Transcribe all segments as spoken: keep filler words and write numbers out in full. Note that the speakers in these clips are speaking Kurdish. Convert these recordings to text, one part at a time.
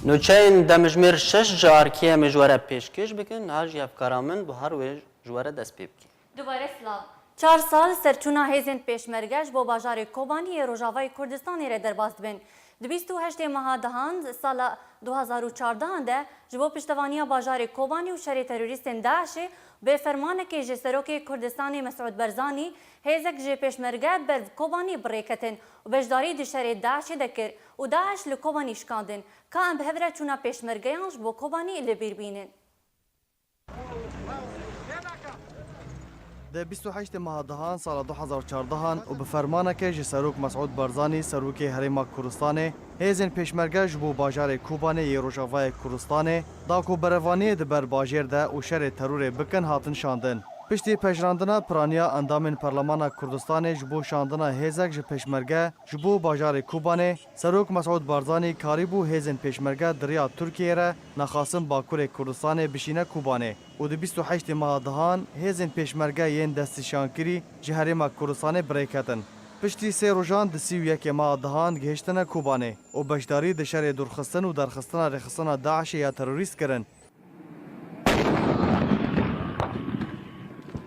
Nûçeyên demjimêr şeş ji arkê em ê ji we re pêşkêş bikin, niha jî hevkara min Buhar wê ji we re dest pê bike. Dubare silav. Çar sal serçûna hêzên pêşmerge ji bo bajarê Kobanî yê Rojavayê Kurdistanê re derbas dibin. Di bîst û heştê meha dehan sala du hazar û çardehan de ji bo piştevaniya bajarê Kobanî û şerê terorîstên DAIŞê û bê fermanekê ji Serokê Kurdistanê Mesûd Barzanî hêzek ji pêşmerge ber bi Kobanî bi rê ketin û beşdarî di şerê DAIŞê de kir û DAIŞ li Kobanî şikandin. Ka em bi hev re çûna pêşmergeyan ji bo Kobanî li bîr bînin. Di bîst û heştê meha dehan sala du hazar û çardehan û bi fermaneke ji Serok Mesûd Barzanî, Serokê Herêma Kurdistanê, hêzên pêşmerge ji bo bajarê Kobanê yê Rojavayê Kurdistanê, da ku berevaniyê di ber bajêr de û şerê terorê bikin, hatin şandin. Piştî pejirandina piraniya endamên Perlemana Kurdistanê ji bo şandina hêzek ji pêşmerge ji bo bajarê Kobanê, Serok Mesûd Barzanî karîbû hêzên pêşmerge di riya Tirkiyeyê re nexasin Bakurê Kurdistanê bişîne Kobanê û di bîst û heştê meha dehan hêzên pêşmerge yên destnîşankirî ji Herêma Kurdistanê bi rê ketin. Piştî sê rojan di sî û yekê meha dehan gihiştine Kobanê û beşdarî di şerê dûrxistin û derxistina rêxistina DAIŞê ya terorîst kirin.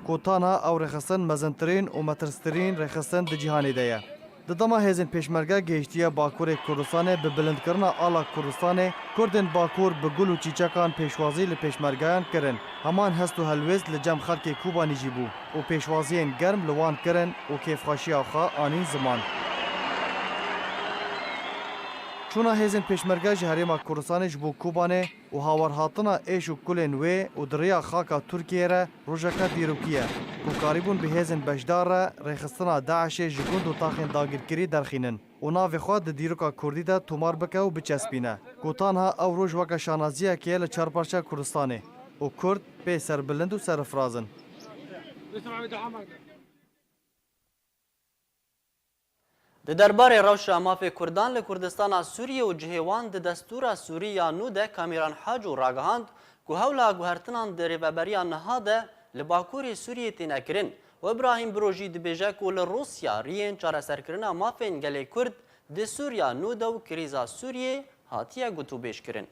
Ku tanha ew rêxistin mezintirîn û metirstirîn rêxistin di cîhanê de ye. Di dema hêzên pêşmerge gihiştiye Bakurê Kurdistanê, bi bilindkirina ala Kurdistanê, Kurdên Bakur bi gul û çîçekan pêşwazî li pêşmergeyan kirin. Heman hest û helwêst li cem xelkê Kobanî jî bû û pêşwaziyên germ li wan kirin û kêfxweşiya xwe anîn ziman. Çûna hêzên pêşmerge ji Herêma Kurdistanê ji bo Kobanê û hawerhatina êş û kulên wê û di riya xaka Tirkiyeyê re rojeke dîrokî ye ku karîbûn bi hêzên beşdar re rêxistina DAIŞê ji gund û taxên dagirkirî derxînin û navê xwe di dîroka kurdî de tomar bike û biçespîne ku tanha ew roj weke şanaziyekê ye li çar parça Kurdistanê û Kurd pê serbilind û serifraz in. Di derbarê rewşa mafê Kurdan li Kurdistana Sûriyê û cihê wan di destûra Sûrî ya nû de Kamîran Haco ragihand ku hewla guhertinan di rêveberiya niha de li Bakurê Sûriyê têne kirin û Îbrahîm Biro jî dibêje ku li Rûsya riyên çareserkirina mafên gelê Kurd di Sûriya nû de û krîza Sûriyê hatiye gotûbêjkirin.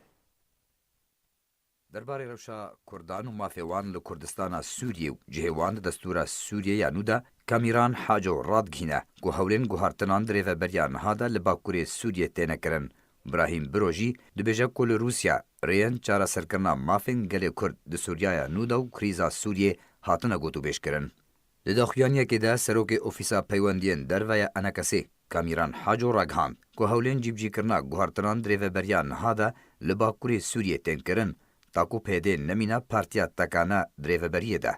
Derbarê rewşa Kurdan û mafê wan li Kurdistana Sûriyê û cihê wan di destûra Sûriyê ya nû de Kamîran Haco radigihîne ku hewlên guhartinan di rêveberiya niha de li Bakurê Sûriyê têne kirin. Brahîm Biro jî dibêje ku li Rûsya rêyên çareserkirina mafên gelê Kurd di Sûriyaya nû de û krîza Sûriyê hatine gotûbêjkirin. Di daxuyaniyekê de Serokê Ofîsa Peywendiyên Derve ya Enekesê, Kamîran Haco ragihand ku hewlên cîbicîkirina guhartinan di rêveberiya niha de li Bakurê Sûriyê tên kirin, ta ku P Y D nemîne partiya tekane di rêveberiyê de.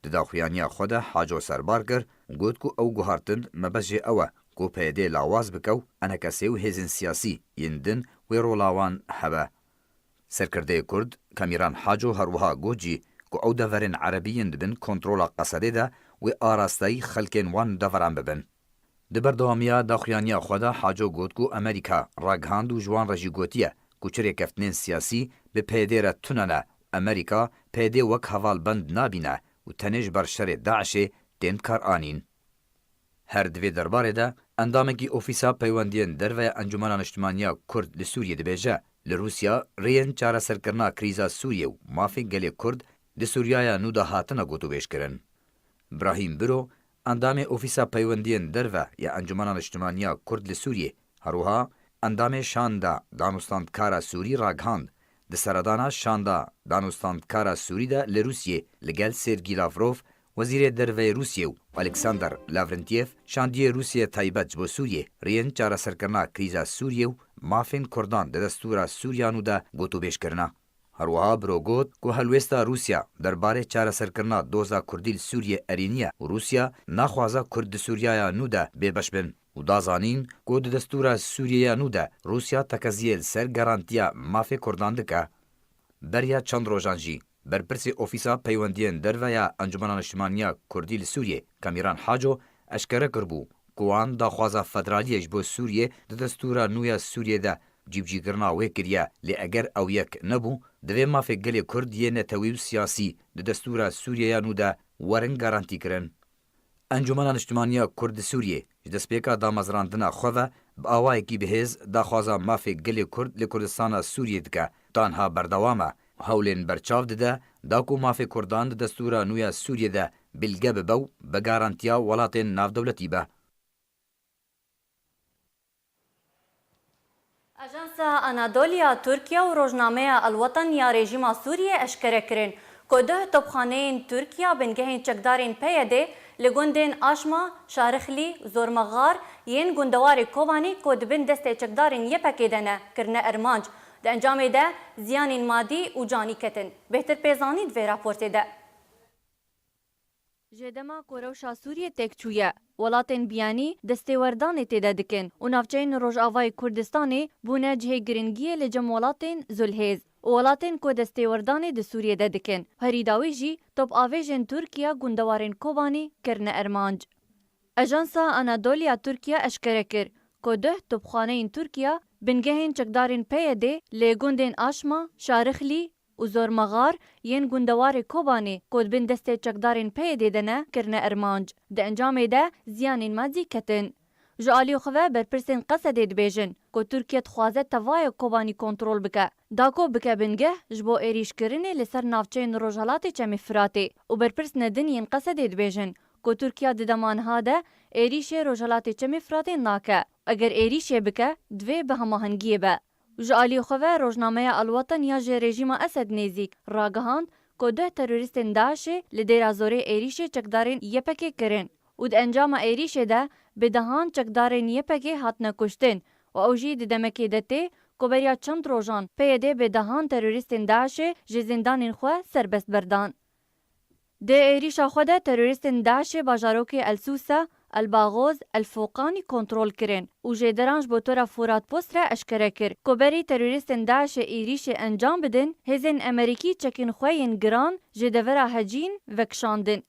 Di daxuyaniya xwe de Haco serbar kir û got ku ew guhartin mebest jê ew e ku P Y D lawaz bike û Enekesê û hêzên siyasî yên din wê rola wan hebe. Serkirdeyê Kurd Kamîran Haco her wiha got jî ku ew deverên erebî yên di bin kontrola Qesedê de wê arasteyî xelkên wan deveran bibin. Di berdewamiya daxuyaniya xwe de Haco got ku Amerîka ragihand û ji wan re jî gotiye ku çi rêkeftinên siyasî bi P Y D re tune ne, Amerîka P Y D wek hevalbend nabîne û tenê ji ber şerê DAIŞê tên karanîn. Her di vê derbarê de endamekî Ofîsa Peywendiyên Derve ya Encûmena Niştimaniya Kurd li Sûriyê dibêje, li Rûsya rêyên çareserkirina krîza Sûriyê û mafên gelê Kurd di Sûriyaya nû de hatine gotûbêjkirin. Brahîm Biro, endamê Ofîsa Peywendiyên Derve ya Encûmena Niştimaniya Kurd li Sûriyê, her wiha endamê Şanda Danûstandkara Sûrî ragihand, di seredana Şanda Danûstandkara Sûrî de li Rûsiyê li gel Sergî Lavrov, Wezîrê Derve yê Rûsiyê û Alexander Lavrentiev, şandiyê Rûsiyê taybet ji bo Sûriyê, rêyên çareserkirina krîza Sûriyê û mafên Kurdan di destûra Sûriya nû de gotûbêj kirine. Her wiha Biro got ku helwêsta Rûsya derbarê çareserkirina doza Kurdî li Sûriyê erênî ye û Rûsya naxwaze Kurd di Sûriyaya nû de bêbeş bin û da zanîn ku di destûra Sûriyê ya nû de Rûsya tekeziyê li ser garantiya mafê Kurdan dike. Beriya çend rojan jî, berpirsê Ofîsa Peywendiyên Derve ya Encûmena Niştimaniya Kurdî li Sûriyê, Kamîran Haco, eşkere kiribû ku wan daxwaza federaliyê ji bo Sûriyê di destûra nû ya Sûriyê de cîbicîkirina wê kiriye, lê eger ew yek nebû, divê mafê gelê Kurd yê netewî û siyasî di destûra Sûriyê ya nû de werin garantîkirin. Encûmena Niştimaniya Kurd di Sûriyê ji destpêka damezrandina xwe ve Bi awayekî bihêz daxwaza mafê gelê Kurd li Kurdistana Sûriyê dike, tanha berdewam e. Hewlên berçav dide da ku mafê Kurdan di destûra nû ya Sûriyê de bilge bibe û bi garantiya welatên navdewletî be. Ajansa Anadolu ya Tirkiye û rojnameya El-Watan ya rejîma Sûriyê eşkere kirin ku duh topxaneyên Tirkiye bingehên çekdarên P Y D li gundên Aşma, Şarixlî, Zormexar yên gundewarê Kobanî ku di bin destê çekdarên Y P G de ne, kirine ermanc. Di encamê de ziyanên madî û canî ketin. Bêhtir pê zanîn di vê raportê de. Ji dema ku rewşa Sûriyê têk çûye, welatên biyanî destêwerdanê tê de dikin û navçeyên Rojavayê Kurdistanê bûne cihê giringiyê li cem welatên zulhêz û welatên ku destêwerdanê di Sûriyê de dikin. Herî dawî jî topavêjên Tirkiye gundewarên Kobanî kirine ermanc. Ajansa Anadolu ya Tirkiye eşkere kir ku duh topxaneyên Tirkiye bingehên çekdarên P Y D li gundên Aşma, Şarixlî, û Zormexar yên gundewarê Kobanê ku di bin destê çekdarên P Y D de ne, kirine ermanc. Di encamê de ziyanên madî ketin. Ji aliyê xwe ve berpirsên Qesedê dibêjin ku Tirkiye dixwaze tevaya Kobanî kontrol bike, da ku bike bingeh ji bo êrîşkirinê li ser navçeyên Rojhelatê Çemê Firatê û berpirsên din yên Qesedê dibêjin ku Tirkiye di dema niha de êrîşê Rojhelatê Çemê Firatê nake. Eger êrîşê bike, divê bi hemahengiyê be. Ji aliyê xwe ve rojnameya El-Watan ya ji rejîma Esed nêzîk ragihand ku deh terorîstên DAIŞê li Dêra Zorê êrîşê çekdarên Y P G kirin û di encama êrîşê de bi dehan çekdarên Y P G hatine kuştin û ew jî di demekê de tê ku beriya çend rojan P Y D bi dehan terorîstên DAIŞê ji zîndanên xwe serbest berdan. Di êrîşa xwe de terorîstên DAIŞê bajarokê El Sûsa, El Baxoz, El Foqanî kontrol kirin û jêderan ji bo Tora Forat Post re eşkere kir ku berî terorîstên DAIŞê êrîşê encam bidin, hêzên Emerîkî çekên xwe yên giran ji devera Hecîn vekişandin.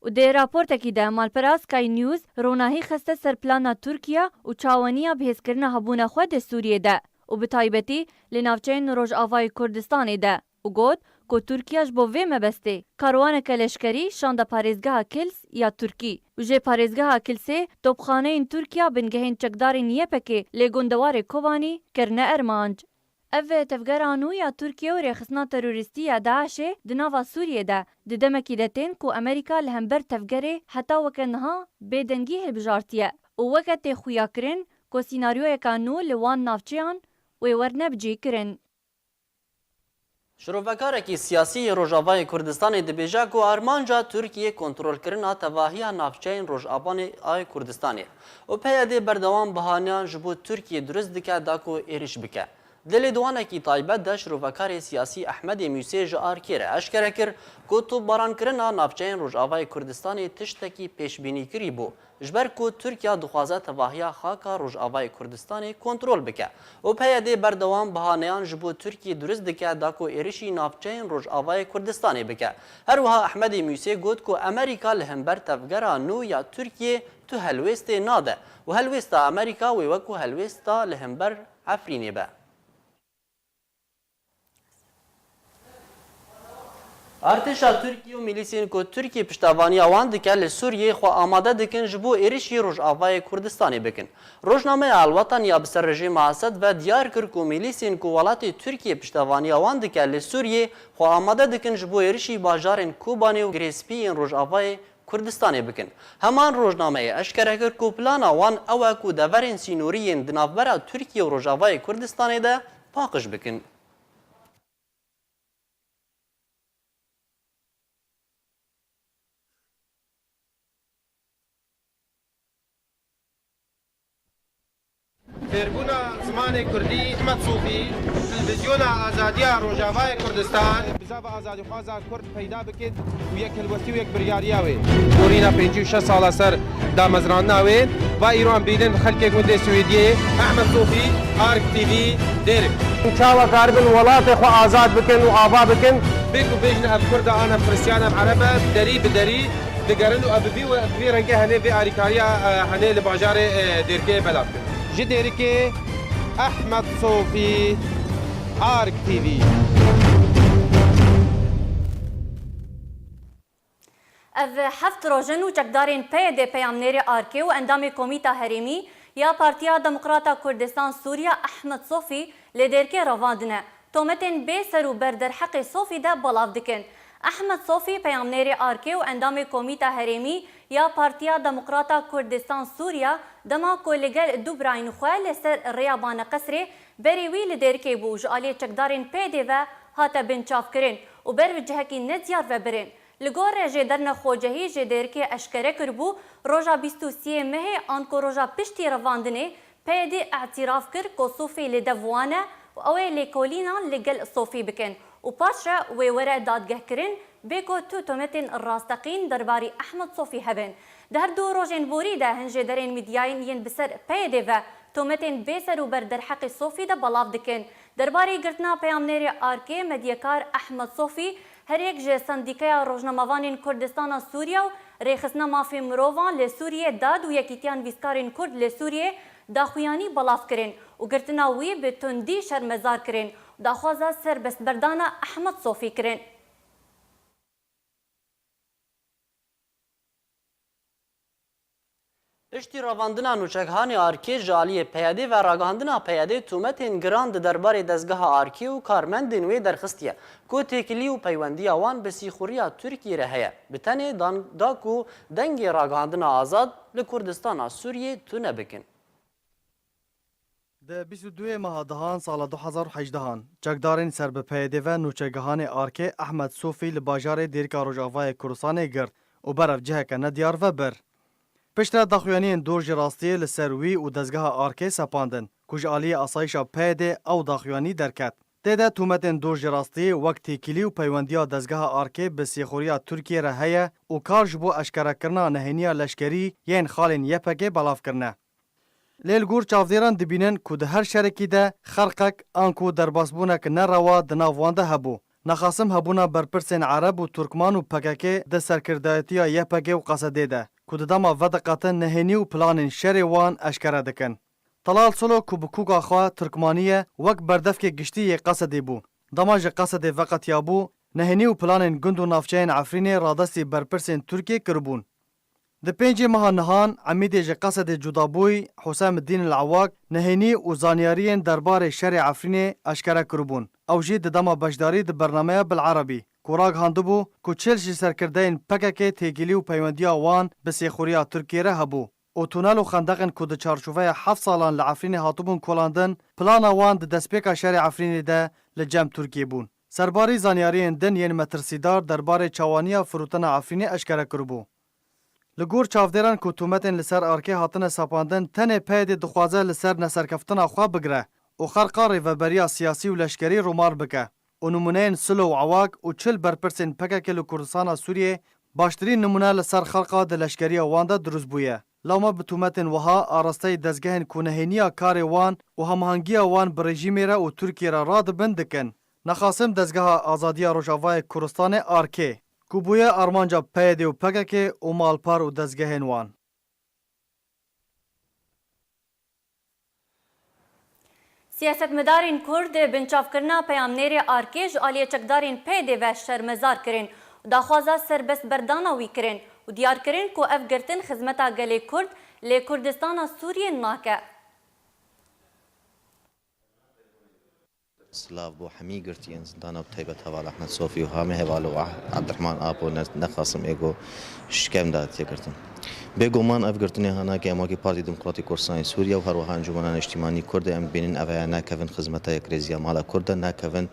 Û di raportekî de malpera Sky News ronahî xiste ser plana Tirkiye û çawaniya bihêzkirina hebûna xwe di Sûriyê de û bi taybetî li navçeyên Rojavayê Kurdistanê de. û got ku Tirkiye ji bo vê mebestê karwaneke leşkerî şande parêzgeha Kils ya Tirkî û jê parêzgeha Kilsê topxaneyên Tirkiye bingehên çekdarên Y P G lê gundewarê Kobanî kirine ermanc. Ev tevgera nû ya Tirkiye û rêxistina terorîstî ya DAIŞê di nava Sûriyê de di demekî de tên ku Amerîka li hember tevgerê heta weke niha bêdengî hilbijartiye û weke tê xuyakirin ku sînaryoyeka nû li wan navçeyan wê werne bicihkirin. Şirovekarekî siyasî yê Rojavayê Kurdistanê dibêje ku armanca Tirkiyê kontrolkirina tevahiya navçeyên Rojavayê Kurdistanê û P Y D berdewam bahaneyan ji bo Tirkiyê dirust dike da ku êrîş bike. Di lêdwanekî taybet de şirovekarê siyasî Ehmedê Mûsê ji ARKê re eşkere kir ku topbarankirina navçeyên Rojavayê Kurdistanê tiştekî pêşbînîkirî bû. Ji ber ku Tirkiye dixwaze tevahiya xaka Rojavayê Kurdistanê kontrol bike û P Y D berdewam bahaneyan ji bo Tirkiyê dirust dike da ku êrişî navçeyên Rojavayê Kurdistanê bike. Her wiha Ehmedê Mûsê got ku Amerîka li hember tevgera nû ya Tirkiyê tu helwêstê nade û helwêsta Amerîka wê wekû helwêsta li hember Efrînê be. Artêşa Tirkiyê û milîsên ku Tirkiye piştevaniya wan dike li Sûriyeyê xwe amade dikin ji bo êrişî Rojavayê Kurdistanê bikin. Rojnameya El-Watan ya bi ser rejîma Esed ve diyar kir ku milîsên ku welatê Tirkiye piştevaniya wan dike li Sûriyeyê xwe amade dikin ji bo êrişî bajarên Kobanê û Girê Spî yên Rojavayê Kurdistanê bikin. Heman rojnameyê eşkere kir ku plana wan ew e ku deverên sînorî yên di navbera Tirkiye û Rojavayê Kurdistanê de paqij bikin. Fêrbûna zimanê kurdî, Ehmed Sofî, Televîzyona Azadiya Rojavayê Kurdistan. Bizava azadîxwaza kurd peyda bikit û yek helwestî û yek biryariya wê. Borîna pêncî û şeş sala ser damezrandina wê, va îro em bînin xelkê gundê Swêdiyê. Ehmed Sofî, Ark T V, Dêrik. Çawa karibin welatê xwe azad bikin û ava bikin? Bêk û bêjin ev kurd e, an ev xristiyan, ev ereb e, derî bi derî digerin û ev bi vî, bi vî rengê henê vê alîkariya, e, henê li bajarê, e, Dêrikê belav kir. Ji Dêrikê, Ehmed Sofî, Ark T V. Ev heft roj in û çekdarên P Y D peyamnêrê Arkê û endamê Komîta Herêmî ya Partiya Demokrata Kurdistan Sûriya Ehmed Sofî li Dêrkê revandine. Tometên bê ser û ber derheqê Sofî de belav dikin. Ehmed Sofî, peyamnêrê arkê û endamê Komîta Herêmî ya Partiya Demokrata Kurdistan Sûriya, dema ku li gel du birayên xwe li ser rêya Baneqesrê berê wî li Dêrkê bû, ji aliyê çekdarên P Y D ve hate binçavkirin û ber bi cihekî nediyar ve birin. Li gor rejê Derne Xocehî ji Dêrkê eşkere kiribû, roja bîst û sê mehê anku roja piştî revandinê P Y D îtiraf kir ku Sofî li dev wan e û ew ê lêkolînan li gel Sofî bikin û paşre wê were dadgehkirin, bê ku tu tometên rasteqîn derbarî Ehmed Sofî hebin. Di her du rojên borî de hin jêderên mîdyayên yên bi ser P Y D ve tometên bê ser û ber derheqê Sofî de belav dikin. Derbarê girtina peyamnêrê arkê medyekar Ehmed Sofî, her yek ji Sendîkaya Rojnamevanên Kurdistana Sûriye û Rêxistina Mafê Mirovan li Sûriyê, DAD û Yekîtiya Nivîskarên Kurd li Sûriyê daxuyanî belav kirin û girtina wî bi tundî şermezar kirin û daxwaza serbestberdana Ehmed Sofî kirin. Piştî revandina nûçeghanê arkê ji aliyê P Y D ve ragihandina P Y D tometên giran di derbarê dezgeha arkê û karmendên wê derxistiye ku têkilî û peywendiya wan bi sîxuriya Tirkiyê re heye, bi tenê dan da ku dengê ragihandina azad li Kurdistana Sûriyê tune bikin. Di bîst û duyê meha dehan sala du hezar û hejdehan, çekdarên ser bi P Y D ve nûçegihanê arkê Ehmed Sofî li bajarê Dêrika Rojavayê Kurdistanê girt û berev ciheke nediyar ve bir. Piştre daxuyaniyên dor ji rastiyê li ser wî û dezgeha arkê sepandin, ku ji aliyê asayîşa P Y D ew daxuyanî derket. Tê de tometên dor ji rastiyê wek têkilî û peywendiya dezgeha arkê bi sêxuriya Tirkiyê re heye û kar ji bo eşkerekirina nehêniya leşkerî yên xalên Y P G belav kirine. Lê li gor çavdêran dibînin ku di her şerekî de xerqek anku derbasbûnek nerewa di nav wan de hebû. Nexasim hebûna berpirsên Ereb û Turkman û P K K di serkirdayetiya Y P G û Qesedê de, ku di dema vediqetin nehênî û planên şerê wan eşkere dikin. Talal Solo ku bi kûka xwe Turkmanî ye, wek berdevkê giştî yê Qesedê bû. Dema ji Qesedê veqetiyabû, nehênî û planên gund û navçeyên Efrînê radestî berpirsên Tirkiyê kiribûn. Di pêncê meha nihan, Emîdê ji Qesedê cudabûyî, Husem Dîn El Ewak, nehênî û zanyariyên derbarê şerê Efrînê eşkere kiribûn. Ew jî di dema beşdarî di bernameya Bil Erebî, ku ragihandibû ku çil ji serkirdeyên P K K têkilî û peywendiya wan bi sêxuriya Tirkiyê re hebû û tunel û xendeqên ku di çarçoveya heft salan li Efrînê hatibûn kolandin, plana wan di destpêka şerê Efrînê de li cem Tirkiyê bûn. Serbarî zanyariyên din yên metirsîdar derbarê çawaniya firotina Efrînê eşkere kiribû. Li gor çavdêran ku tometên li ser arkê hatine sepandin, tenê P Y D dixwaze li ser neserkeftina xwe bigire û xerqa rêveberiya siyasî û leşkerî rûmar bike û nimûneyên Silo û Ewak û çil berpirsên P K K li Kurdistana Sûriyê baştirîn nimûne li ser xerqa di leşkeriya wan de dirust bûye. Lewma bi tometên wiha arasteyî dezgehên ku nehêniya karê wan û hemahengiya wan bi rejîmê re û Tirkiyê re radibin dikin. Nexasim dezgeha Azadiya Rojavayê Kurdistanê, arkê, ku bûye armanca P Y D û P K K û malpar û dezgehên wan. Siyasetmedarên Kurd binçavkirina peyamnêrê arkê ji aliyê çekdarên P Y D ve şermezar kirin û daxwaza serbestberdana wî kirin û diyar kirin ku ev girtin xizmeta gelê Kurd lê Kurdistana Sûriyê nake. Silav bo hemî girtiyên zindana, bi taybet heval Ehmed Sofî û hamê heval û Ah-, Ebdirehman Apo ne, nexasim êgo şikemda tê girtin. Bêguman ev girtinê hanake em wekî Partî Demokratîk Kurdistanê Sûriye û her wiha Encûmena Niştîmanî Kurd e, em dibînin ev heye nakevin xizmeta yekrêziya mala Kurd de, nakevin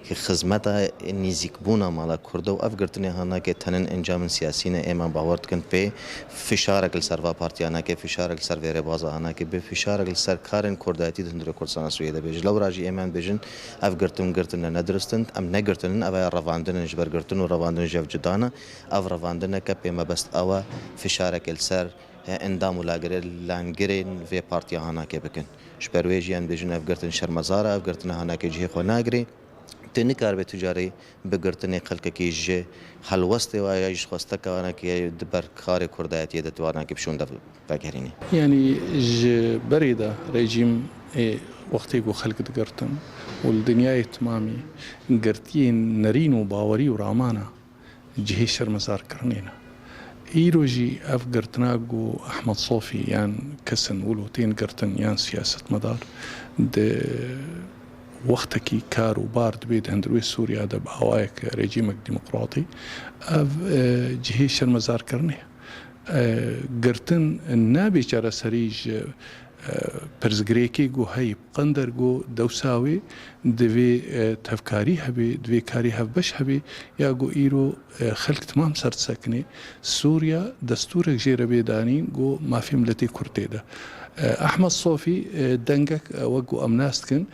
xizmeta nîzîkbûna mala Kurd de û ev girtinê hanake tenin encamên siyasî ne, êman bawer dikin pê fişarek li ser va partiya nake, fişarek li ser vê rêbaza nake, bê fişarek li ser karên kurdayetî di hundirê Kurdistana Sûriyê de bê. Ji lewra jî êman bêjin, ev girtin girtin ne, ne dirist in, em negirtin in, ev ya revandin in, ji ber girtin û revandin ji hev cuda ne. Ev revandineke pê mebest ew e, fişareke li ser, e, endam û lagirê-, langirên vê partiya hanake bikin. Ji ber wê jî em bêjin ev girtin şermezar e, ev girtina hanake cihê xwe nagirê. Tu nikaribê tu carê bi girtinê xelkekî ji helwestê wa ya ji xwesteka wanekî di ber karê kurdayetiyê de tu wanekî bi şûnde vegerînî. Yanî ji berê de rejîm ê wextê ku xelk digirtin û li dinyayê timamî girtiyên nerîn û bawerî û ramana cihê şermezarkirinê ne. Îro jî ev girtina ku Ehmed Sofî yan kesin wilo tên girtin yan siyasetmedar di wextekî kar û bar dibê di hundirê Sûriya de bi awayek rejîmek demokratî, ev, e, cihê şermezarkirinê ye. E, girtin nabê çareserî ji, e, pirsgirêkê ku heyî bi qender ku dewsa wê divê, e, tevkarî hebe, divê karî hevbeş hebe, ya ku îro, e, xelk timam ser disekine. Sûriya destûrek jê re bê danîn ku mafê miletê Kurd tê de. E, Ehmed Sofî, e, dengek, e, wek ku em nas dikin,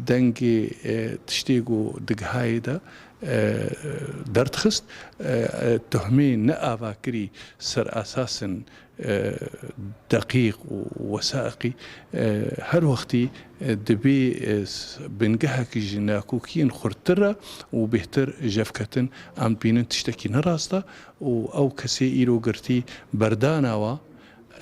dengê, e, tiştê ku digihayê de, e, derdixist, e, e, tuhmê neavakirî ser asasên, e, deqîq û wesaiqî, e, her wextî, e, dibê, e, s-, bingehek ji nakokiyên xurttir re û bêhtir jevketin, em dibînin tiştekî ne rast e û ew kesê îro girtî berdana wa,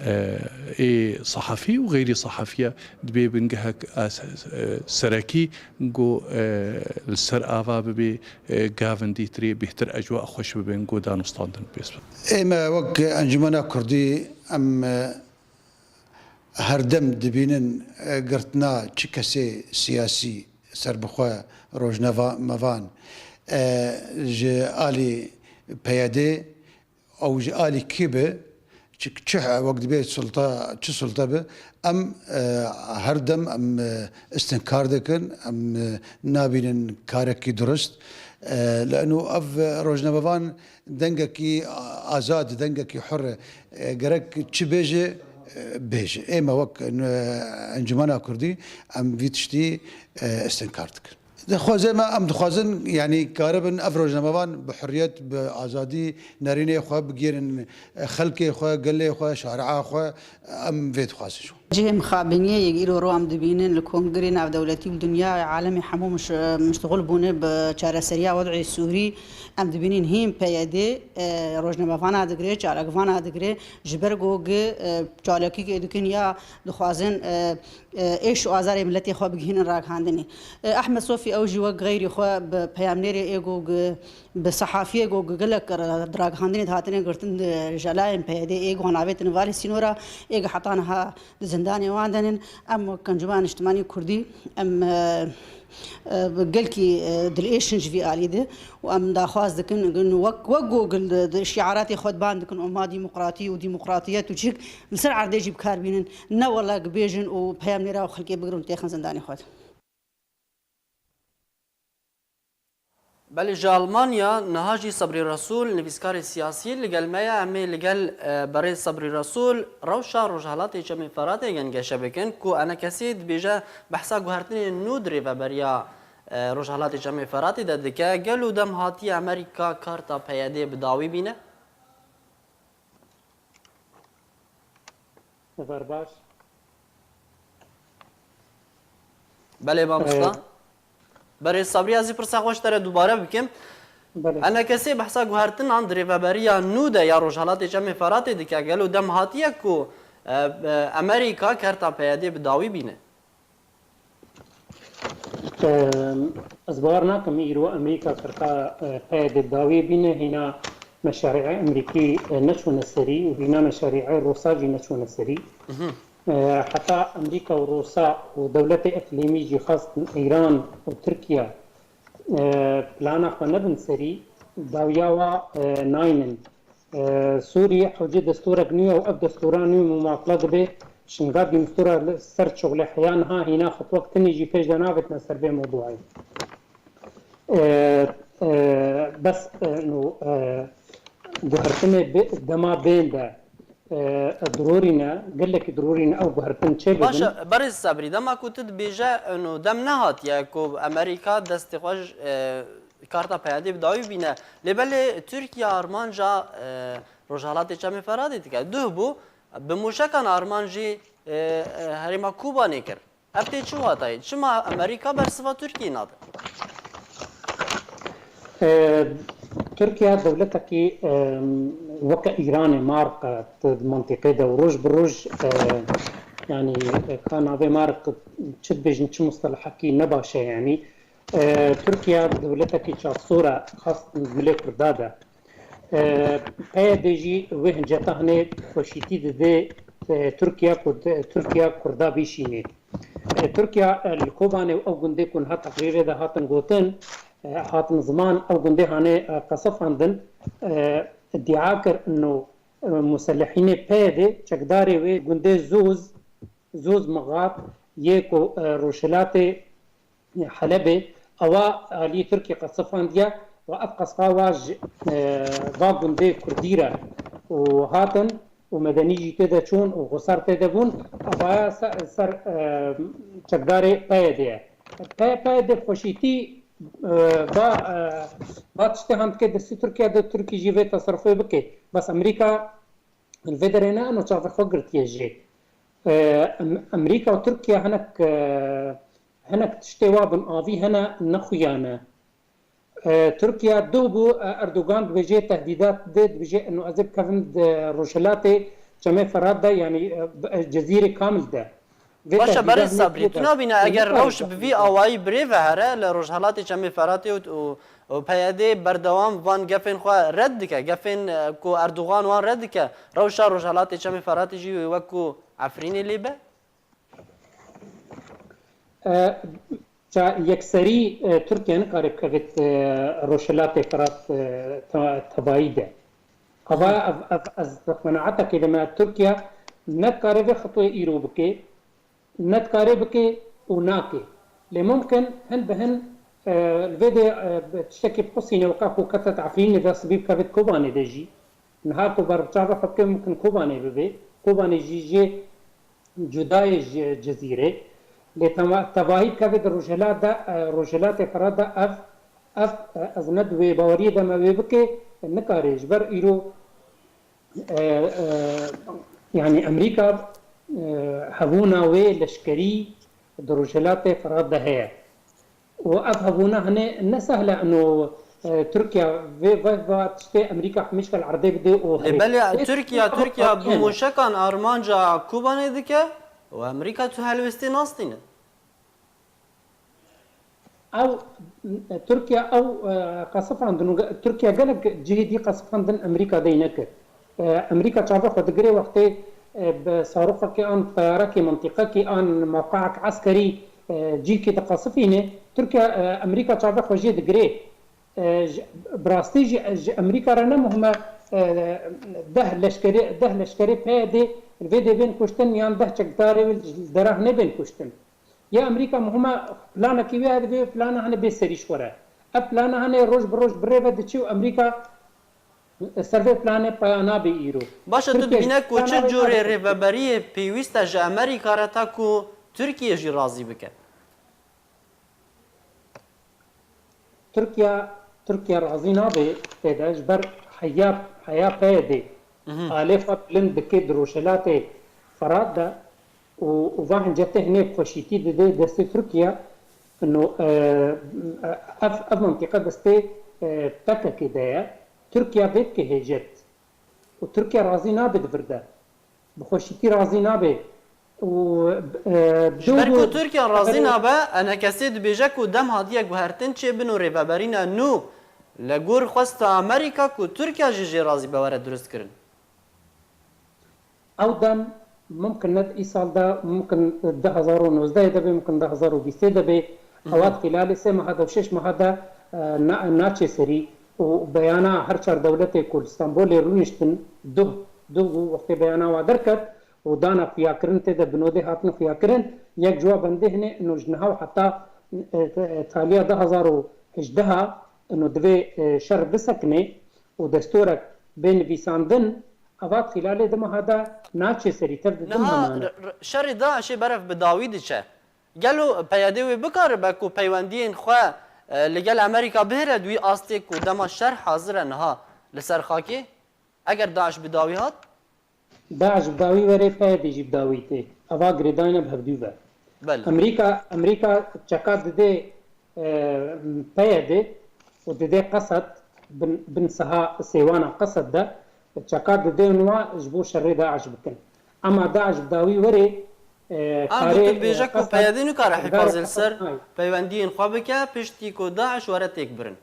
e, ê sehafî û xeyrî sehafî ye, dibê bingehek as-, e, serekî ku, e, li ser ava bibe, e, gavin dîtirê bêhtir ecwa xweş bibin ku danûstandin pês bibe. Ême wek Encûmena Kurdî em, e, her dem dibînin, e, girtina çi kesê siyasî serbixwe rojneva-, mevan, e, ji alî P Y D ew ji alî kî be, çi, çi, wek dibê sulta, çi sulta be, em, e, her dem em, e, istinkar dikin, em, e, nabînin karekî durist. E, li eno ev rojnamevan dengekî azad, dengekî hur e, gerek çi bêje, e, bêje. Ême wek, e, Encûmena Kurdî em vî tiştî, e, istinkar dikin. Dixwaze me, em dixwazin, yanî karibin ev rojnamevan bi hurriyet, bi azadî nerînê xwe bigêrin, xelkê xwe, gelê xwe, şaria xwe, em vê dixwazin ji wan. Cihê mixabiniyê yek îro ro em dibînin li kongrê navdewletî û dinyayê alemê hemû miş-, miştixul bûne bi çareseriya wed'ê Sûrî. Em dibînin hîn P Y D, e, rojnamevana digire, çalakvana digire, ji ber ku gi, e, çalakîkê dikin ya dixwazin, e, e, êş û azarê miletê xwe bigihînin ragihandinê. E, Ehmed Sofî ew jî wek xeyrî xwe bi peyamnêrê ê ku gi, bi sehafiyê ku gi gelek re di ragihandinê de hatine girtin di jelayên P Y D ê ku wan avêtin valê sînora, ê ku heta niha di zindanê wan de nin. Em wek Encûmena Niştimanî Kurdî, em, e, e, bi gelkî, e, dilêş in ji vî alî de û em daxwaz dikin, wek, wek ku di, di şiaratê xwe diban dikin, û ma demokratî û demokratiyet û çik, li ser erdê jî bi kar bînin, ne wele bêjin û peyamnêra û xelkê bigirin û têxin zindanê xwe de. Belê, ji Almanya niha jî Sebrî Resûl, nivîskarê siyasî, li gel me ye. Em ê li gel, e, berê Sebrî Resûl rewşa Rojhelatê Çemê Feratê gengeşe bikin, ku enekesê dibêje behsa guhertinên nû di rêveberiya, e, Rojhelatê Çemê Feratê de dike. Gelo dem hatiye Amerîka karta P Y D bi dawî bîne? Xeber baş. Belê mamosta. Ee, Berê Sabrî, ez jî pirsa xwe ji te re dubare bikim. Belê. Enekesê behsa guhertinan di rêveberiya nû de ya Rojhelatê Çemê Feratê dike. Gelo dem hatiye ku, e, e, Amerîka kerta P Y D bi dawî bîne? Em, ez bawer nakim îro Amerîka kirka, e, P Y D dawî bîne, hîna meşarî'ê Amerîkî, e, neçûne serî û hîna meşarî'ê Rûsa jî neçûne serî. Mhm. E, heta Amerîka û Rûsa û dewletê eklîmî jî xwestin Îran û Tirkiye, e, plana xwe nebin serî, dawiya wa, e, naynin. E, Sûriyê hewcê destûrek nû ye û ev destûra nû mumatla dibe şinga dîmistûra li ser çuxlê heya niha hîna xetwek tinî jî pêş de navêtine ser vê mewdûayê. E, e, bes, e, nû, e, guhertinê bi-, dema bên de, e, dirorî ne, gelekî dirorî ne ew guhertin çê bibin. Baş e, berêz Sebrî, dema ku tu dibêje, e, nû dem nehatiye ku Amerîka destê xwe ji, e, karta P Y D bi dawî bîne. Lê belê Tirkiye armanca, e, Rojhelatê Çemê Feratê dike. Duh bû, bi mûşekan armancî, e, e, herêma Kobanê kir. Ev tê çi watayê? Çima Amerîka bersiva Tirkiyê nade? E, Tirkiye dewletekî, e, weke Îranê mar qe di mantîqê de û roj bi roj, e, yanî, e, ka navê mar qe çi dibêjin, çi mustelehekî ne baş e yanî. E, Tirkiye dewletekî çavsor e, xas milê Kurda de. E, PYD jî wê hinceta hinê xweşîtî dide, e, Tirkiye ku, Tirkiye Kurda bîşînê. E, Tirkiye, e, li Kobanê û ew gundê ku niha teqrîrê de hatin gotin, e, hatin ziman, ew gundê hane, e, qesifandin, e, îdia kir ino, e, muselihînê PYD çekdarê wê gundê Zoz, Zoz Mixat yê ku, e, rojhilatê Helebê, ewa aliyê Tirkiyê qesifandiye û ev qesifa wa ji, e, va gundê Kurdî re û hatin û medenî jî tê de çûn û xwesar tê de bûn, evaya se-, ser, e, çekdarê PYD ye. P-, PYD xweşîtî, e, va, e, va tiştê han dike destî Tirkiye de, Tirkî jî vê teserufê bike. Bes Amerîka li vê derê ne, eno çavê xwe girtiye jê. E, Em-, Amerîka û Tirkiye hinek, e, hinek tiştê wa bin avî hene nexuyane. E, Tirkiye dû bû, e, Erdogan dibêje tehdîdat dê, dibêje eno ez ê bikevim di Rojhilatê Çemê Ferat de, yanî, e, bi, e, Cezîrê Kamil de. Vê Baş e, tehdîda berê hinek Sabrî, tu tê de. nabîne eger Nikarin rewş bi vî tehdîda. awayî birê ve here li Rojhelatê Çemê Feratê û, û, û PYD berdewam van gefên xwe red dike, gefên, e, ku Erdogan wan red dike, rewşa Rojhelatê Çemê Feratê jî wê wek ku Efrînê lê be? E, ça yekserî, e, Tirkiye nikare bikevêt, e, Rojhilatê Firat, e, te-, tevayî de. Ava ev, ev, ez bi qenaetekê de me Tirkiye ne dikare vê xetwê îro bike, ne dikare bike û nake. Lê mumkin hin bi hin, e, li vê de, e, bi tiştekî biqusîne weka ku kete Efrînê de sibî bikevêt Kobanê de jî. Niha ku ber bi çavê xwe bike mumkin Kobanê bibe. Kobanê jî jê cuda ye ji Cizîrê. Lê tema-, tevahî bikeve di rojhilat de, e, Rojhilatê Firat de ev, ev, e, ez ne di wê baweriyê de me wê bike, nikare. Ji ber îro, e, e, yanî Amerîka, e, hebûna wê leşkerî di Rojhilatê Firat de heye. Û ev hebûna hene ne sehle ino, e, Tirkiye vê, vê, vê tiştê Amerîka hemîşka li erdê bide û Lê herê. belê Ê, Tirkiye, Tirkiye Tirkiye bi hene. mûşekan armanca Kobanê dike û Amerîka tu helwestê nastîne. Ew, e, Tirkiye ew, e, qesifandin û ge-, Tirkiye gelek cihê dî qesifandin Amerîka dey nekir. E, Amerîka çavê xwe digirê wextê, e, bi saroxekê an teyarekê mintîqekê an mewqeek eskerî, e, cîkê diqesifîne. Tirkiye, e, Amerîka çavê xwe jê digirê. E, ji, bi rastî jî, ji Amerîka re ne muhim e, e, deh leşkerê, deh leşkerê PYDê li vê dê bên kuştin yan deh çekdarê wê li dera hinê bên kuştin. Ya Amerîka muhim e planekî wê hebe, vê plana hene bê serî ji xwe re. Ev plana hene roj bi roj bi rê ve diçe û Amerîka ser vê planê peya nabe îro. Baş e, tu Tirkiye dibîne ku çi plana wê curê nabe. rêveberiyê pêwîst e ji Amerîka re ta ku Tirkiye jî razî bike? Tirkiye, Tirkiye razî nabe tê de ji ber heya, heya PYDê Mhm. alê xwe bilind dike di Rojhilatê Firat de û, û va hincetê hinê xweşîtî dide destê Tirkiye. Ino, e, ev, ev mintîqe destê, e, PKKê de ye. Tirkiye vê dike hêcet. Û Tirkiye razî nabe di vir de. Bi xweşîtî razî nabe. Û, e, Ji ber dû ku Tirkiye razî nabe, enekesê dibêje ku dem hatiye guhertin çêbin û rêveberîna nû li gor xwesta Amerîka ku Tirkiye jî jê razî be were durust kirin. Ew dem mumkin ne di îsal de, mumkin du hezar û nozdehê de be, mumkin du hezar û bîstê de be. Mhm. Ewa di xîlalê sê meha de û şeş meha de, e, na-, naçe serî û beyana her çar dewletê ku li Stenbolê rûniştin, duh, duh bû wextê beyana wa derket û dana xuyakirin tê de bi nodê hatin xuyakirin. Yek ji wa bendê hinê ino ji niha û heta, e, e, taliya du hezar û hejdeha ino divê, e, şer bisekine û destorek bê nivîsandin, eva di xîlalê di meha de naçe serî tev di din Niha hemane. r-, r-, şerê DAIŞê berev bi dawî diçe. Gelo PYDê wê bikaribe ku peywendiyên xwe, e, li gel Amerîka bihêre di wî astê ku dema şer hazir e niha li ser xakê? Eger DAIŞ bi dawî hat? DAIŞ bi dawî were, PYD jî bi dawî tê. Eva girêdayî ne bi hevdû ve. Belê. Amerîka, Amerîka çeka dide, e, PYD û dide Qesed, bin, bin siha sêwana Qesed de, çeka dide û niha ji bo şerê DAIŞ bikin. Ema DAIŞ bi dawî were, e, An karê, gotin dibêje e, ku Qesed PYD nikare çekdarê hifazê li ser Qesed nayê. peywendiyên xwe bike, piştî ku DAIŞ were têk birin.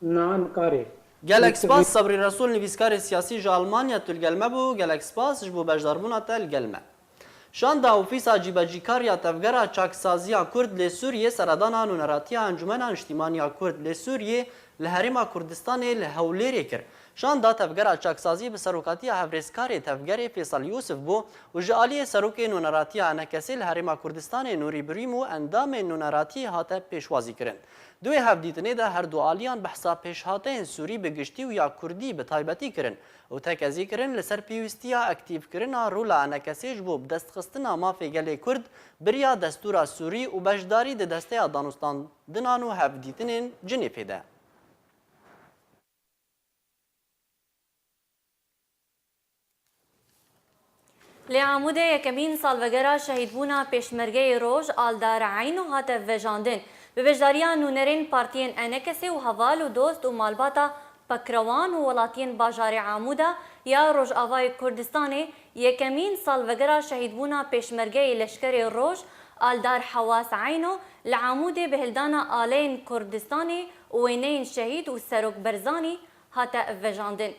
Na, nikarê. Gelek spas Sebrî Resûl, nivîskarê siyasî ji Almanya, tu li gel me bû. Gelek spas ji bo beşdarbûna te li gel me. Şanda Ofîsa Cîbecîkar ya Tevgera Çaksaziya Kurd li Sûriyê seredana Nûneratiya Encûmena Niştîmaniya Kurd li Sûriyê li Herêma Kurdistanê li Hewlêrê kir. Şanda Tevgera Çaksaziyê bi serokatiya hevrêzkarê tevgerê Fêsal Yûsif bû û ji aliyê serokê Nûneratiya ENKSê li Herêma Kurdistanê Nûrî Birîm û endamên nûneratiyê hate pêşwazîkirin. Di wê hevdîtinê de her du aliyan behsa pêşhateyên Sûrî bi giştî û ya Kurdî bi taybetî kirin û tekezî kirin li ser pêwîstiya aktîfkirina rola ENKSê ji bo bidestxistina mafê gelê Kurd, biriya destûra Sûrî û beşdarî di desteya danûstandinan û hevdîtinên Cinêfê de. Li Amûdê yekemîn salvegera şehîdbûna pêşmergeyê Roj Aldar Eyno hate vejandin. Bi beşdariya nûnerên partiyên ENKSê û heval û dost û malbata Pakrewan û welatiyên bajarê Amûda ya Rojavayê Kurdistanê yekemîn salvegera şehîdbûna pêşmergeyê leşkerê Roj Aldar Hewas Eyno li Amûdê bi hildana aleyên Kurdistanê û wêneyên şehîd û Serok Barzanî hate vejandin.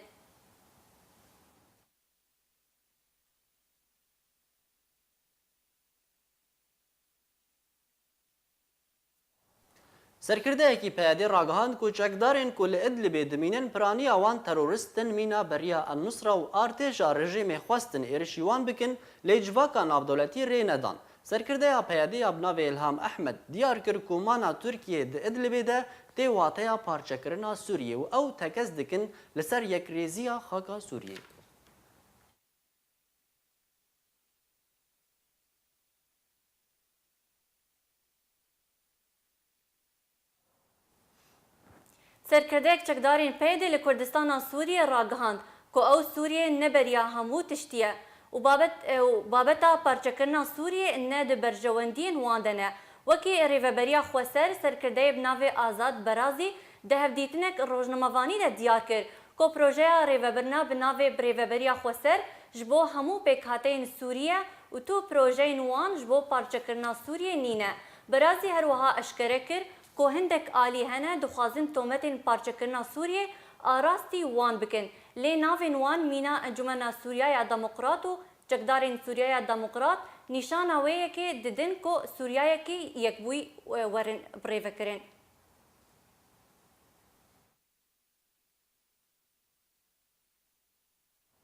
Serkirdeyekî PYDê ragihand ku çekdarên ku li Idlibê dimînin piraniya wan terorîst in, mîna beriya El-Nusra û artêşa rejîmê xwestin êrişî wan bikin, lê civaka navdewletî rê nedan. Serkirdeya PYDê ya bi navê Îlham Ehmed diyar kir ku mana Tirkiyê di Idlibê de tê wateya parçekirina Sûriyê û ew tekez dikin li ser yekrêziya xaka Sûriyê. Serkirdeyek çekdarên PYDê li Kurdistana Sûriyê ragihand ku ew Sûriye ne beriya hemû tiştî ye û babet, û babeta parçekirina Sûriyê ne di berjewendiyên wan de ne. Wekî Rêveberiya Xweser, serkirdeyê bi navê Azad Berazî di hevdîtinek rojnamevanî de diyar kir ku projeya rêvebirina bi navê Rêveberiya Xweser ji bo hemû pêkhateyên Sûrî ye û tu projeyên wan ji bo parçekirina Sûriyê nîne. Berazî her wiha eşkere kir ku hindek alî hene dixwazin tometên parçekirina Sûriyê arastî wan bikin. Lê navên wan mîna Encûmena Sûriya ya Demokrat û çekdarên Sûriya ya Demokrat nîşana wê yekê didin ku Sûriyayekî yekbûyî, e, werin birêvekirin.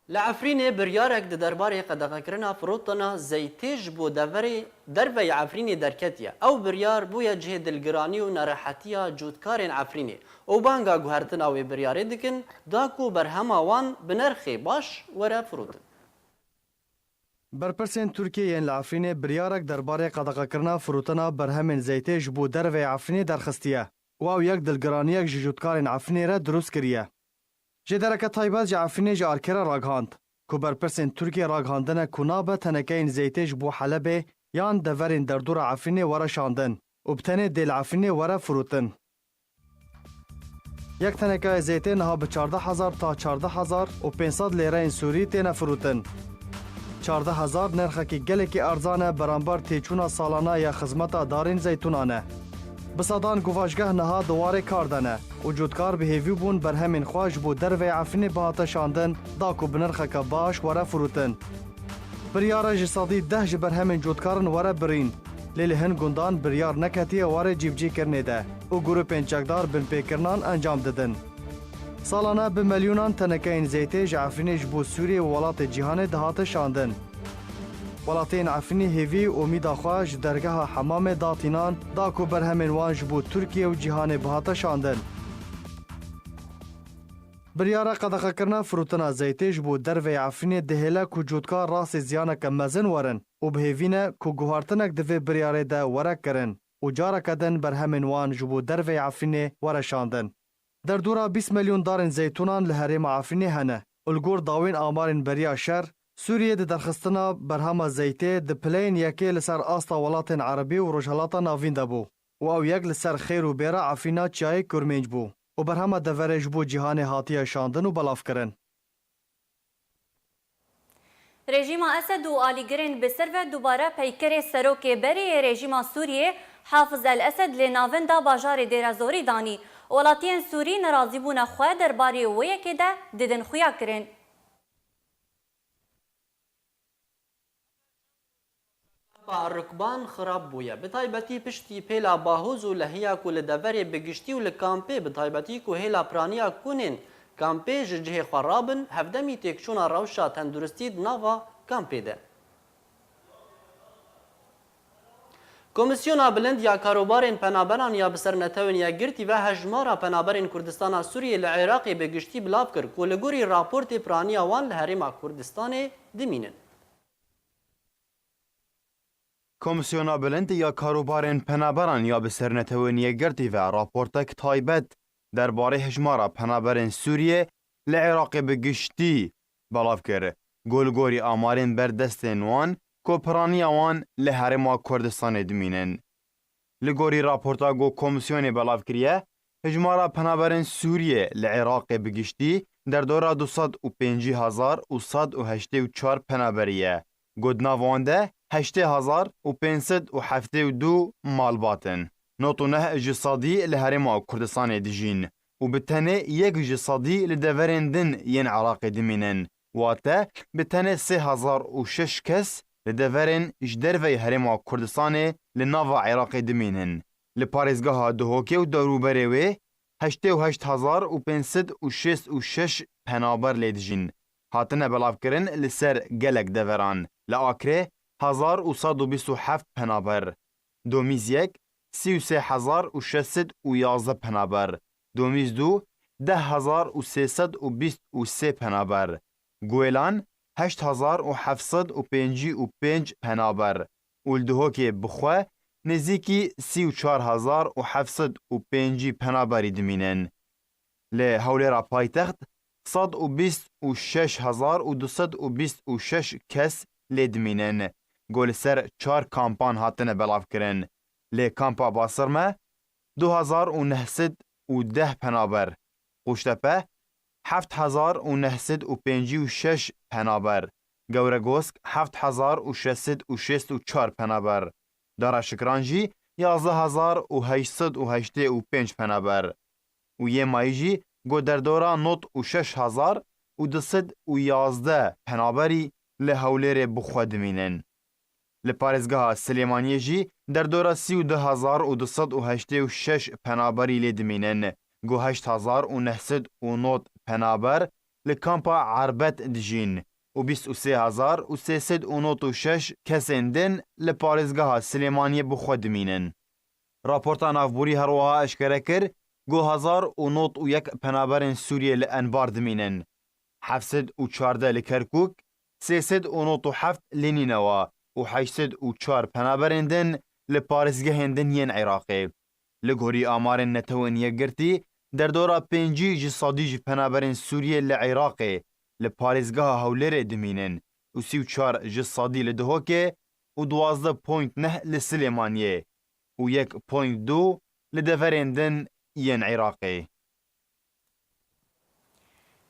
Li Efrînê biryarek di derbarê qedexekirina firotina zeytê ji bo deverê, derveyî Efrînê derketiye. Ew biryar bûye cihê dilgiranî û nerehetiya cotkarên Efrînê û banga guhertina wê biryarê dikin, da ku berhema wan bi nerxê baş were firotin. Berpirsên Tirkiyê yên li Efrînê biryarek derbarê qedexekirina firotina berhemên zeytê ji bo derveyê Efrînê derxistiye û ew yek dilgiraniyek ji cotkarên Efrînê re dirust kiriye. Jêdereke taybet ji Efrînê ji Arkê re ragihand ku berpirsên Tirkiyê ragihandine ku nabe tenekeyên zeytê ji bo Helebê yan deverên derdora Efrînê were şandin û bi tenê dê li Efrînê were firotin. Yek tenekeyê zeytê niha bi çardeh hezar ta çardeh hezar û pênc sed lêreyên Sûrî têne firotin. Çardeh hezar nerxekî gelekî erzan e, beramber têçûna salana ya xizmeta darên zeytûnan e. Bi sedan guvaşgeh niha di warê kar de ne û cotdar bi hêvî bûn berhemên xwe ji bo derveyê Efrînê bihate şandin, da ku bi nirxeke baş were firotin. Biryar e ji sedî deh ji berhemên cotkarin were birîn, lê li hin gundan biryar neketiye warê cîbicîkirinê de û grûpên çekdar binpêkirinan encam didin. Salane bi melyonan tenekeyên zeytê ji Efrînê ji bo Sûriyê û welatê cîhanê dihate şandin. Welatiyên Efrînê hêvî û umîda xwe ji dergeha hemamê datînan, da ku berhemên wan ji bo Tirkiye û cîhanê bihate şandin. Biryara qedexekirina firotina zeytê ji bo derveyê Efrînê dihêle ku cotkar rastî ziyaneke mezin werin û bi hêvî ne ku guhartinek di vê biryarê de were kirin û careke din berhemên wan ji bo derveyê Efrînê were şandin. Derdora bîst milyon darên zeytûnan li herêma Efrînê hene û li gor dawên amarên beriya şer, Sûriyê di derxistina berhema zeytê di pileyên yekê li ser asta welatên Erebî û Rojhilata Navîn de bû û ew yek li ser xêr û bêra Efrîna Çiyayê Kurmênc bû û berhema deverê ji bo cîhanê hatiye şandin û belavkirin. Rejîma Esed û alîgirên bi ser ve dubare peykerê serokê berê yê rejîma Sûriyê Hafiz El Esed lê navenda bajarê Dêra Zorî danî Welatiyên Sûrî nerazîbûna xwe derbarê wê yekê de didin xuya kirin. Rukban xirab bûye, bi taybetî piştî pêla Bahoz û Lehiya ku li deverê bi giştî û li kampê bi taybetî ku hêla piraniya kunên kampê ji cihê xwe rabin, hevdemî têkçûna rewşa tenduristî di nava kampê de. Komîsyona Bilind ya Karobarên Penaberan ya bi ser Netewên Yekgirtî ve hejmara penaberên Kurdistana Sûriyê li Iraqê bi giştî belav kir ku li gorî raportê piraniya wan li Herêma Kurdistanê dimînin. Komîsyona Bilind ya Karobarên Penaberan ya bi ser Netewên Yekgirtî ve raportek taybet derbarê hejmara penaberên Sûriyê li Iraqê bi giştî belav kir. Ku li gorî amarên berdestên wan, ku piraniya wan li Herêma Kurdistanê dimînin. Li gorî raporta ku komîsyonê belav kiriye, hejmara penaberên Sûriyê li Iraqê bi giştî derdora du sed û pêncî hezar û sed û heştê û çar penaberî ye. Ku di nav wan de heştê hezar û pênc sed û heftê û du malbat in. Nod û neh ji sedî li Herêma Kurdistanê dijîn û bi tenê yek ji sedî li deverên din yên Iraqê dimînin. Wate, bi tenê sê hezar û şeş kes li deverên ji derveyî Herêma Kurdistanê li nava Iraqê dimînin. Li parêzgeha Duhokê û dewrûberê wê heştê û heşt hezar û pênc sed û şêst û şeş penaber lê dijîn. Hatine belavkirin li ser gelek deveran. Li Akrê hezar û sed û bîst û heft penaber. Domîz yek, sî û sê hezar û şeş sed û yazdeh penaber. Domîz du, deh hezar û sê sed û bîst û sê penaber. Guêlan, heşt hezar û heft sed û pêncî û pênc penaber. Û li Duhokê bi xwe nêzîkî sî û çar hezar û heft sed û pêncî penaberî dimînin. Li Hewlêra paytext sed û bîst û şeş hezar û du sed û bîst û şeş kes lê dimînin. Ku li ser çar kampan hatine belavkirin. Lê kampa Basirme du hezar û neh sed û deh penaber, Qûştepe heft hezar û neh sed û pêncî û şeş penaber, Gewregosk heft hezar û şeş sed û şêst û çar penaber, Dara Şikran jî yazdeh hezar û heşt sed û heştê û pênc penaber û yê mayî jî ku derdora nod û şeş hezar û du sed û yazdeh penaberî li Hewlêrê bi xwe dimînin. Li parêzgeha Silêmaniyê jî derdora sî û du hezar û du sed û heştê û şeş penaberî lê dimînin, ku heşt hezar û neh sed û nod penaber li kampa Erbet dijîn û bîst û sê hezar û sê sed û nod û şeş kesên din li parêzgeha Silêmaniyê bi xwe dimînin. Raporta navborî her wiha eşkere kir ku hezar û nod û yek penaberên Sûriyê li Enbar dimînin, heft sed û çardeh li Kerkûk, sê sed û nod û heft li Nînewa û heşt sed û çar penaberên din li parêzgehên din yên Iraqê. Li gorî amarên Netewên Yekgirtî, derdora pêncî ji sedî ji penaberên Sûriyê li Iraqê li parêzgeha Hewlêrê dimînin û sî û çar ji sedî li Duhokê û duwazdeh point neh li Silêmaniyê û yek point du li deverên din yên Iraqê.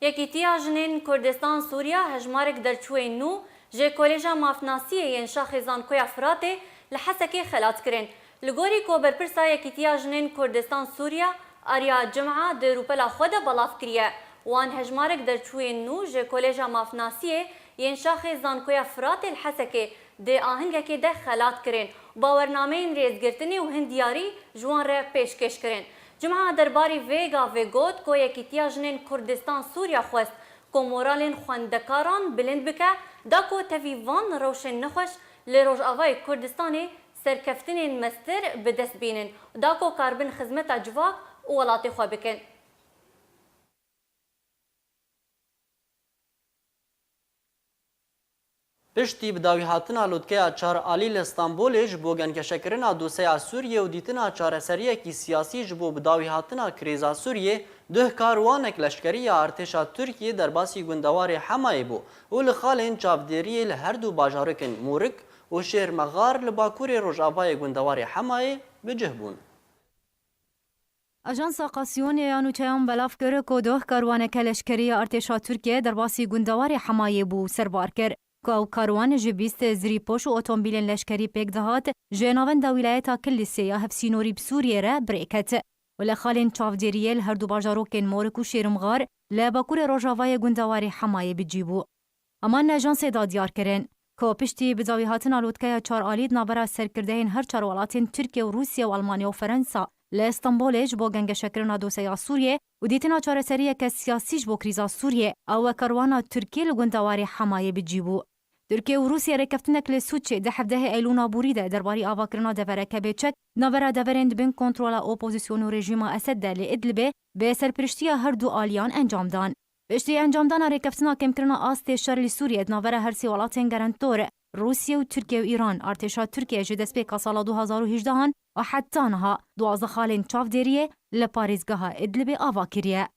Yekîtiya Jinên Kurdistan Sûriya hejmarek derçûyên nû ji Kolêja Mafnasiyê yên Şaxê Zankoya Firatê li Hesekê xelat kirin. Li gorî ku berpirsa Yekîtiya Jinên Kurdistan Sûriya Arya Cima di rûpela xwe de belav kiriye, wan hejmarek derçûyên nû ji Kolêja Mafnasiyê yên Şaxê Zankoya Firatê li Hesekê di ahingekê de xelat kirin, bawernameyên rêzgirtinê û hin diyarî ji wan re pêşkêş kirin. Cuma derbarî vê gavê got ku Yekîtiya Jinên Kurdistan Sûriya xwest ku moralên xwendekaran bilind bike, da ku tevî van rewşên nexweş li Rojavayê Kurdistanê serkeftinên mestir bi dest bînin, da ku karibin xizmeta civak û welatê xwe bikin. Piştî bidawîhatina lûtkeya çar alî li Stenbolê ji bo gengeşekirina doseya Sûriyê û dîtina çareseriyekî siyasî ji bo bidawîhatina krîza Sûriyê, duh karwanek leşkerî ya artêşa Tirkiyê derbasî gundewarê Hemayê bû û li xalên çavdêriyê li her du bajarokin Mûrik û Şêrmexar li bakurê rojavayê gundewarê Hemayê bi cih bûn. Ajansa Qasiyonê ya nûçeyan belav kir ku doh karwaneke leşkerî ya artêşa Tirkiyê derbasî gundewarê Hemayê bû û serbar kir ku ew karwan ji bîst zirîpoş û otomobîlên leşkerî pêk dihat, ji navenda wîlayeta Kilîsê ya hevsînorî bi Sûriyê re bi rê ket. û li xalên çavdêriyê li her du bajarokên Morik û Şêrmxar li bakurê rojavayê gundewarê Hemayê bi cî bû. Eman ne ajansê da diyar kirin ku piştî bi dawî hatina lotkeya çar alî di navbera serkirdeyên her çar welatên Tirkiye û Rûsya û Almanya û Ferensa li Stenbolê ji bo gengeşekirina dosyeya Sûriyê û dîtina çareseriyeke siyasî ji bo krîza Sûriyê, ew weke rwana Tirkiyê li gundewarê Hemayê bi cî bû. Tirkiye û Rûsya rêkeftinek li Sûçê di hevdehê Eylûna borî de derbarî avakirina devereke bêçek di navbera deverên di bin kontrola opozîsyon û rejîma Esed de li Idlibê bi serpiriştiya her du aliyan encam dan. Piştî encamdana rêkeftina kêmkirina astê şer li Sûriyê di navbera her sê welatên gerentor, Rûsya û Tirkiye û Îran, artêşa Tirkiye ji destpêka sala du hazar û hejdehan û heta niha duwazdeh xalên çavdêriyê li parêzgeha Idlibê ava kiriye.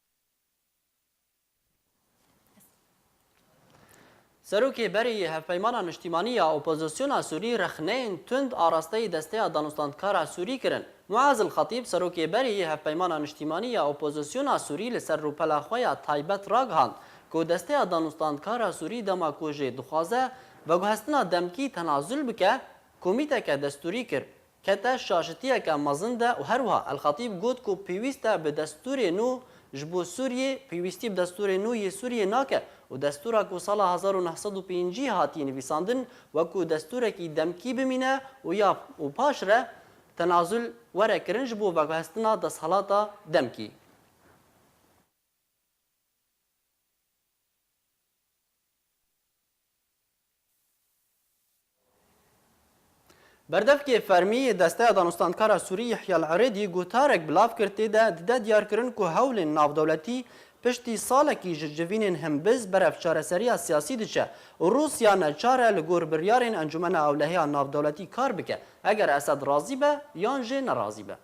Serokê berê yê Hevpeymana Niştîmanî ya Opozisyona Sûrî rexneyên tund arasteyî Desteya Danûstandkara Sûrî kirin. Muaz El Xetîb, serokê berê yê Hevpeymana Niştîmanî ya Opozisyona Sûrî, li ser rûpela xwe ya taybet ragihand ku Desteya Danûstandkara Sûrî dema ku jê dixwaze veguhestina demkî tenazul bike, komîteke destûrî kir. Kete şaşitiyeke mezin de û her wiha El Xetîb got ku pêwîst e bi destûrê nû ji bo Sûriyê, pêwîstî bi destûrê nû yê Sûriyê nake û destûra ku sala hezar û neh sed û pêncî hatî nivîsandin wekû destûrekî demkî bimîne û ya û paşre tenazul were kirin ji bo veguhestina desthelata demkî. Berdevkê fermî yê Desteya Danûstandkara Sûrî Yehya El-Erêdî gotarek belav kir, tê de dide diyarkirin ku hewlên navdewletî piştî salekî ji civînên himbiz berev çareseriya siyasî diçe û Rûsya neçar e li gor biryarên Encûmena Ewleheya Navdewletî kar bike, eger Esed razî be yan jî nerazî be.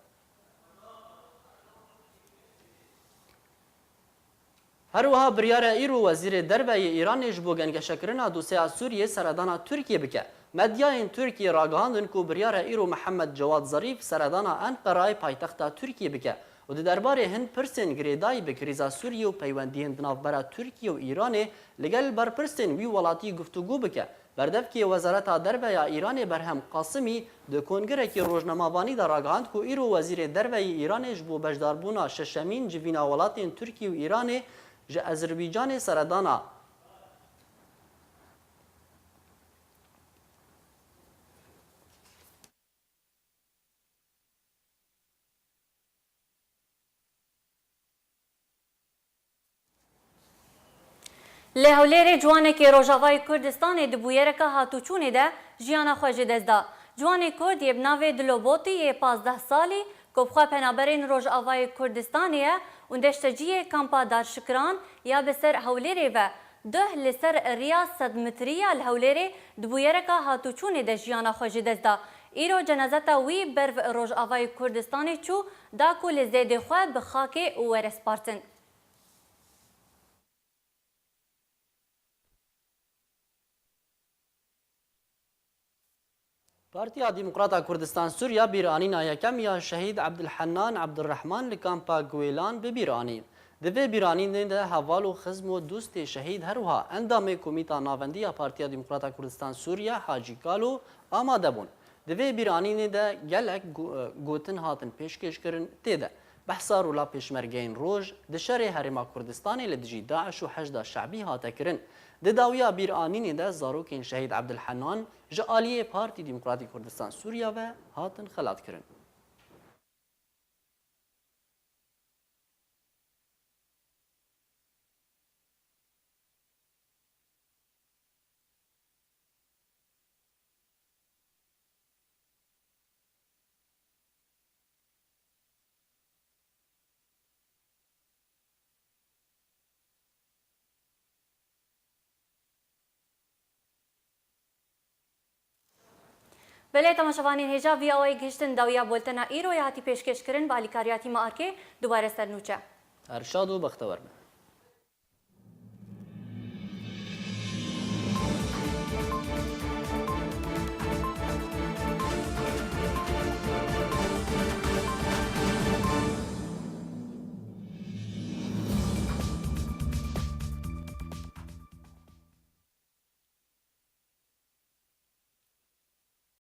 Her wiha biryar e îro Wezîrê Derve yê Îranê ji bo gengeşekirina dosyeya Sûriyê seredana Tirkiyê bike. Medyayên Tirkiyê ragihandin ku biryar e îro Mihemed Cewad Zarîf seredana Enqerayê paytexta Tirkiyê bike û di derbarê hin pirsên girêdayî bi krîza Sûriyê û peywendiyên di navbera Tirkiye û Îranê li gel berpirsên wî welatî guftûgû bike. Berdevkê Wezareta Derve ya Îranê Berhem Qasimî di kongirekî rojnamevanî de ragihand ku îro Wezîrê Derve yê Îranê ji bo beşdarbûna şeşemîn civîna welatên Tirkî û Îranê ji Ezerbaycanê seredana. Li Hewlêrê ciwanekî Rojavayê Kurdistanê di bûyereke hatûçûnê de jiyana xwe ji dest da. Ciwanê Kurd yê bi navê Dilobotî yê pazdeh salî ku bi xwe penaberên Rojavayê Kurdistanê ye û deşteciyê kampa Darşikiran ya bi ser Hewlêrê ve duh li ser riya sed metrî ya li Hewlêrê di bûyereka hatûçûnê de jiyana xwe ji dest da. Îro cenazeta wî ber bi Rojavayê Kurdistanê çû da ku li zêdê xwe bi xakê were spartin. Partiya Demokrata Kurdistan Sûriya bîranîna yekem ya Şehîd Ebdilhennan Ebdilrehman li kampa Guêlan bi bîr anî. Di vê bîranînê de heval û xizm û dostê şehîd her wiha endamê Komîta Navendî ya Partiya Demokrata Kurdistan Sûriya Hacî Kalo amade bûn. Di vê bîranînê de gelek go-, gotin hatin pêşkêşkirin, tê de behsa rola pêşmergeyên roj di şerê Herêma Kurdistanê li dijî DAIŞ û Heşda Şe'bî hate kirin. Di dawiya bîranînê de zarokên Şehîd Ebdilhenan ji aliyê Partî Demokratî Kurdistan Sûriya ve hatin xelatkirin. Belê temaşevanên hêja, vî awayî gihiştin dawiya boltena îro ya hatî pêşkêşkirin bi alîkariya tîma Arkê, dubare ser nûçe. Her şad û bextewer be.